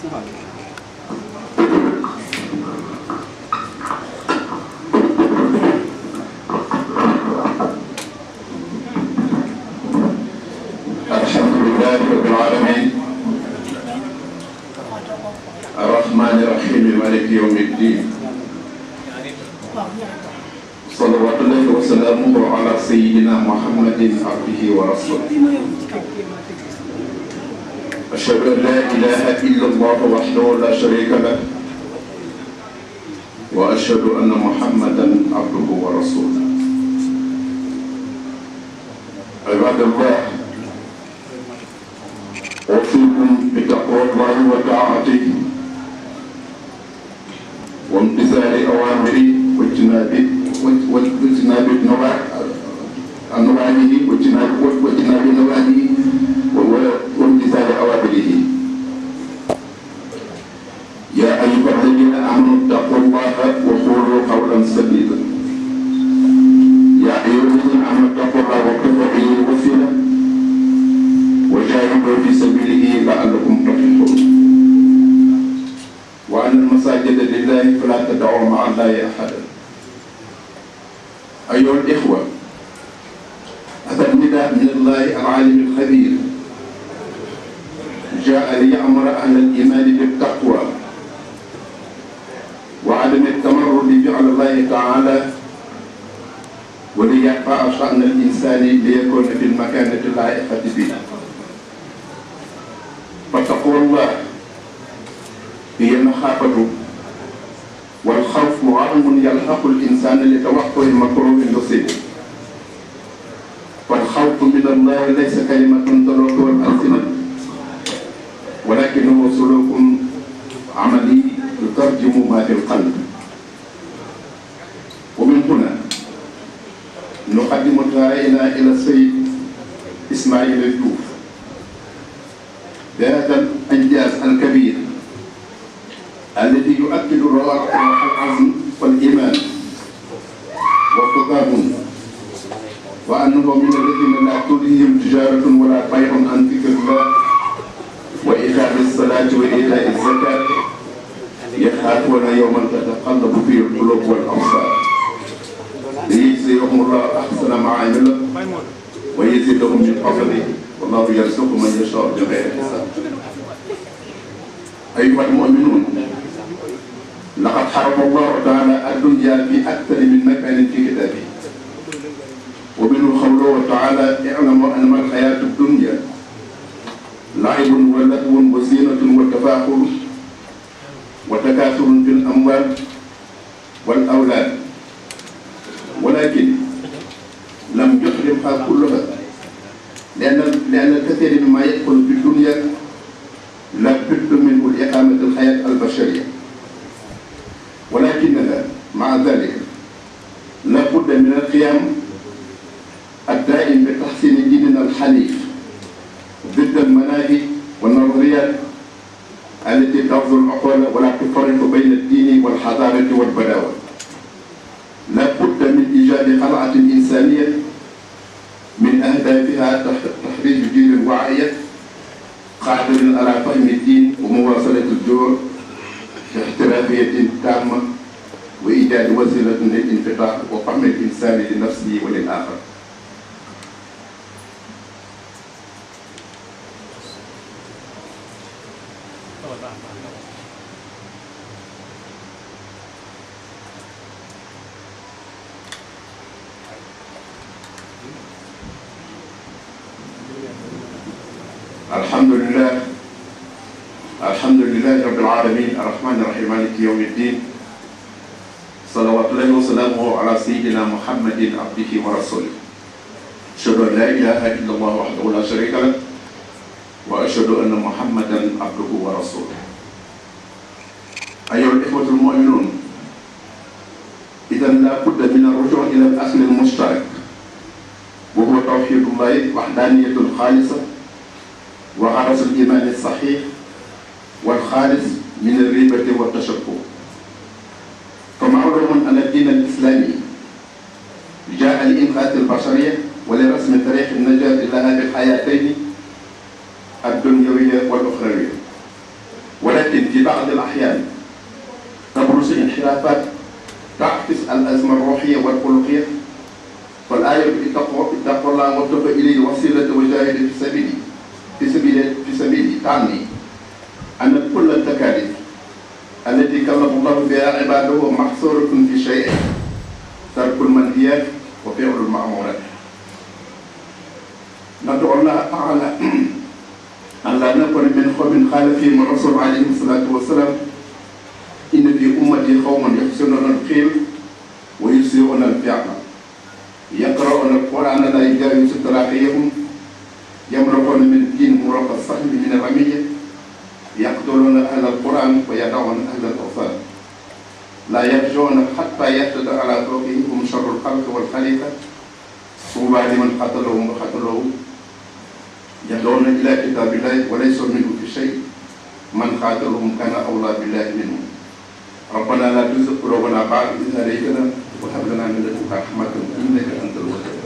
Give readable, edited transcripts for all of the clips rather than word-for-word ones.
الحمد لله رب العالمين الرحمن الرحيم مالك يوم الدين صلوات الله وسلامه على سيدنا محمد عبده ورسوله أشهد أن لا إله إلا الله وحده لا شريك له وأشهد أن محمدا عبده ورسوله عباد الله أوصيكم بتقوى الله وطاعته وامتثال أوامره واجتناب نواهيه واجتناب نواهيه وامتثال أوامره. يا أيها الذين آمنوا اتقوا الله وقولوا قولا سديدا. يا أيها الذين آمنوا اتقوا الله وابتغوا إليه الوسيلة وجاهدوا في سبيله لعلكم تفلحون. وأن المساجد لله فلا تدعوا مع الله أحدا. أيها الإخوة، هذا النداء من الله العالم الخبير جاء ليأمر أهل الإيمان بالتقوى وعدم التمرد بفعل الله تعالى وليرفع شأن الإنسان ليكون في المكانة اللائقة به. فتقوى الله هي المخافة والخوف عظم يلحق الإنسان لتوقع مكروه يصيبه. والخوف من الله ليس كلمة تلوح الألسنة ولكنه سلوك عملي يترجم ما في القلب. ومن هنا نقدم دعائنا إلى السيد إسماعيل الدوف بهذا الإنجاز الكبير الذي يؤكد روح العزم والإيمان والتضامن، وأنه من الذين لا تلهيهم تجارة ولا بيع عن ذكر الله وإقام الصلاة وإيتاء الزكاة يخافون يوما تتقلب فيه القلوب والأبصار ليجزيهم الله أحسن ما عملوا ويزيدهم من فضله والله يرزق من يشاء بغير حساب. أيها المؤمنون، لقد حرم الله تعالى الدنيا في أكثر من مكان في كتابه، ومنه قوله تعالى: اعلموا أنما الحياة الدنيا لعب ولهو وزينة وتفاخر وتكاثر في الأموال والأولاد، ولكن لم يحرمها كلها لأن الكثير مما يدخل في الدنيا لا بد منه لإقامة الحياة البشرية، ولكنها مع ذلك لا بد من القيام الدائم بتحسين ديننا الحنيف ضد المناهج والنظريات التي تغزو العقول ولا تفرق بين الدين والحضارة والبداوة. لا بد من إيجاد قلعة إنسانية من أهدافها تخريج جيل واعية قادر على فهم الدين ومواصلة الدور باحترافية تامة وإيجاد وسيلة للانفتاح وفهم الإنسان لنفسه وللآخر. الحمد لله رب العالمين الرحمن الرحيم مالك يوم الدين صلوات الله وسلامه على سيدنا محمد عبده ورسوله. أشهد أن لا إله إلا الله وحده لا شريك له وأشهد أن محمدا عبده ورسوله. أيها الإخوة المؤمنون، إذا لا بد من الرجوع إلى الأصل المشترك وهو توحيد الله وحدانية الخالصة وغرس الإيمان الصحيح والخالص من الريبة والتشبه. فمعلوم أن الدين الإسلامي جاء لإنقاذ البشرية ولرسم طريق النجاة لها بالحياتين الدنيوية والأخروية، ولكن الخلافات تعكس الأزمة الروحية والخلقية. فالآية اتقوا الله وابتغوا إليه الوسيلة وجاهدوا في سبيله تعني أن كل التكاليف التي كلف الله بها عباده محصورة في شيء: ترك المنهيات وفعل المأمورات. ندعو الله تعالى أن لا نكون من قوم قال فيهم الرسول عليه الصلاة والسلام: إن في أمتي قوم يحسنون القيل ويسيئون الفعل، يقرؤون القرآن لا يجاوز تراقيهم، يمرقون من الدين مروق الصحن من الرمية، يقتلون أهل القرآن ويدعون أهل الأوثان، لا يرجعون حتى يهتد على فوقهم هم شر الخلق والخليقة، طوبى لمن قتلهم وقتلوه، يدعون إلى كتاب الله وليسوا منه في شيء، من قاتلهم كان أولى بالله منهم. ربنا لا تزغ قلوبنا بعد إذ هديتنا وهب لنا من لدنك رحمة إنك أنت الوهاب،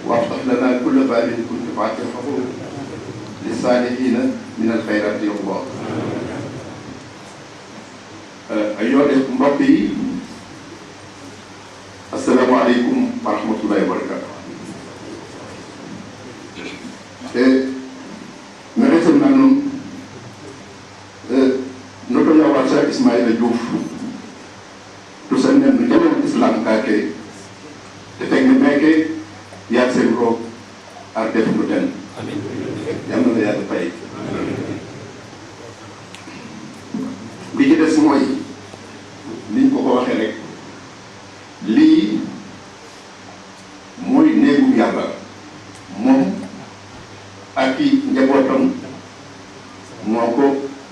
وافتح لنا كل باب كنت فاتحه للصالحين من الخيرات يا الله. أيها الأخوة السلام عليكم ورحمة الله وبركاته. نرسل نحن نقول يا واسع إسماعيل جوف تسنن من جميع الإسلام كاكي تتكلم معك يا سيرو أردف نوتن يامنا يا دفاي li ci des mooy liñ ko waxee rek lii mooy néegum yàlla moom ak i njabootam moo ko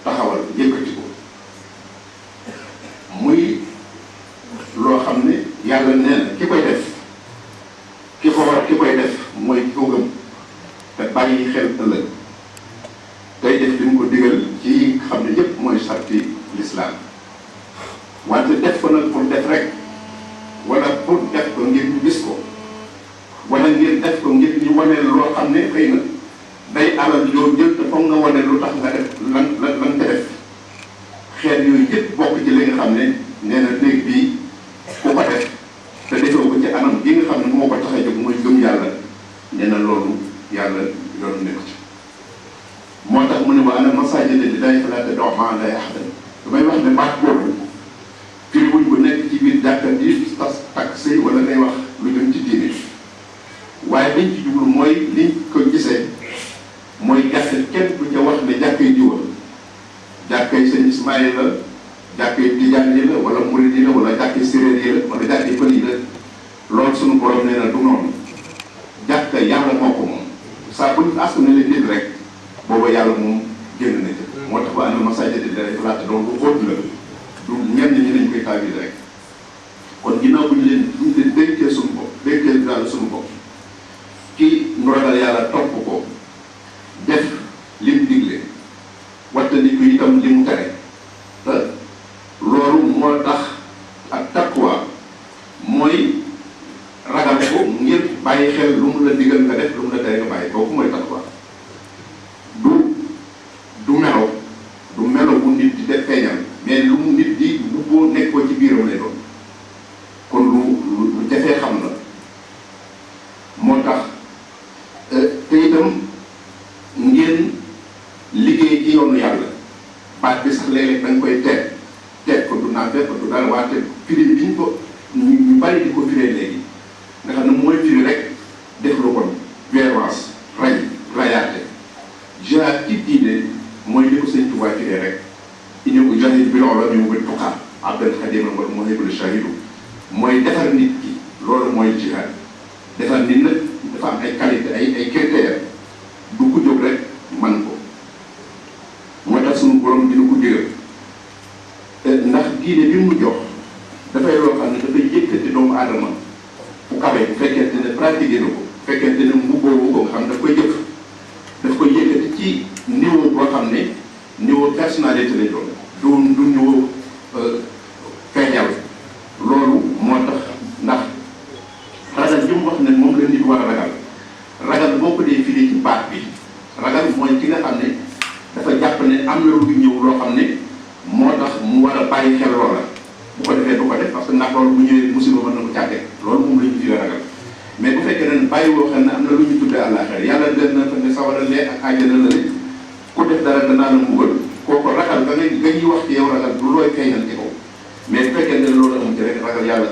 taxawal yëkkati ko muy loo xam ne yàlla nee na ki koy def mooy ki ko gëm te bàyyi xel ëllëg tey def li mu ko digal ci xam ne yëpp mooy sarti l'islam. wante def ko nag pour def rek wala pour def ko ngir ñu gis ko wala ngir def ko ngir ñu wane loo xam ne xëy na day alal yoo jël te foog nga wane lu tax nga def lan ko def xeet yooyu yëpp bokk ci li nga xam ne nee na néeg bii ku ko def te defoo ko ci anam bi nga xam ne moo ko tax a jóg mooy gëm yàlla nee na loolu yàlla yoonu nekk ci. moo tax mu ne wa anna masaajida lillaahi falaa tad'uu ma'a llaahi ahadan. damay wax ne baat boobu firi wuñ ko nekk ci biir jàkka di tas takk sëy wala ngay wax lu jëm ci diine waaye liñ ci jublu mooy liñ ko gisee mooy jàkka kenn du ca wax ne jàkkay diwa jàkkay sëñ Ismaïl la jàkkay Tijaan yi la wala Murid yi la wala jàkkay Séréer yi la wala jàkkay Pël yi la loolu suñu borom nee na du noonu jàkka yàlla moo ko moom saa buñ askan ne leen nit rek booba yàlla moom génn na ca moo tax ba anna masaajida lillaahi falaa tad'uu lu xóot la du ñenn ñi dañ koy taawil rek kon ginnaaw bu ñu leen dénkee suñu bopp dénkee daal suñu bopp ki nu ragal yàlla topp ko def li mu digle wattandiku itam li mu tere te loolu moo tax ak taqwa mooy ragal ko ngir bàyyi xel lu mu la digal nga def lu mu la tere nga bàyyi kooku mooy taqwa du melo bu nit di def feeñal mais lu mu nit di bu boo nekkoo ci biiram lay doon kon lu jafee xam la moo tax te itam ngeen liggéey ci yoonu yàlla baat bi sax léeg-léeg da nga koy teeg ko du naa fekk du dara waate firi bi ñu ko ñu bari di ko firee léegi nga xam ne mooy firi rek def lu bon violence rayaate jihaad ci diine mooy li ko sëñ Tuubaa firee rek ñu ujahid bil ulumi wa bit tuqaa abdan xadiman wal muhibul shahidu mooy defar nit ki loolu mooy jihaad defar nit nag dafa am ay qualité ay critères du ko jóg rek man ko moo tax suñu borom dina ko digal ndax diine bi mu jox dafay loo xam ne dafay yëkkati doomu aadama fu kawe bu fekkente ne pratiqué na ko bu fekkente ne mbubboo ko nga xam ne daf koy jëf daf koy yëkkati ci niveau boo xam ne niveau personnalité lay doon du niveau feeñal loolu moo tax ndax ragal ji mu wax ne moom la nit war a ragal boo ko dee firi ci baat bi ragal mooy ki nga xam ne dafa jàpp ne am na lu ñëw loo xam ne moo tax mu war a bàyyi xel loola bu ko que ndax loolu bu ñëwee musiba mën na ko càggee loolu moom la ñu fi ragal mais bu fekkee ne bàyyi woo xam ne am na lu ñu tuddee àllaaxira yàlla den na fa ne sawara lee ak àjjana la rek ku def dara danaa la mbugal kooku ragal nga ñuy wax ci yow ragal du looy feeñal ci kaw mais bu fekkee ne loolu amu ci rek ragal yàlla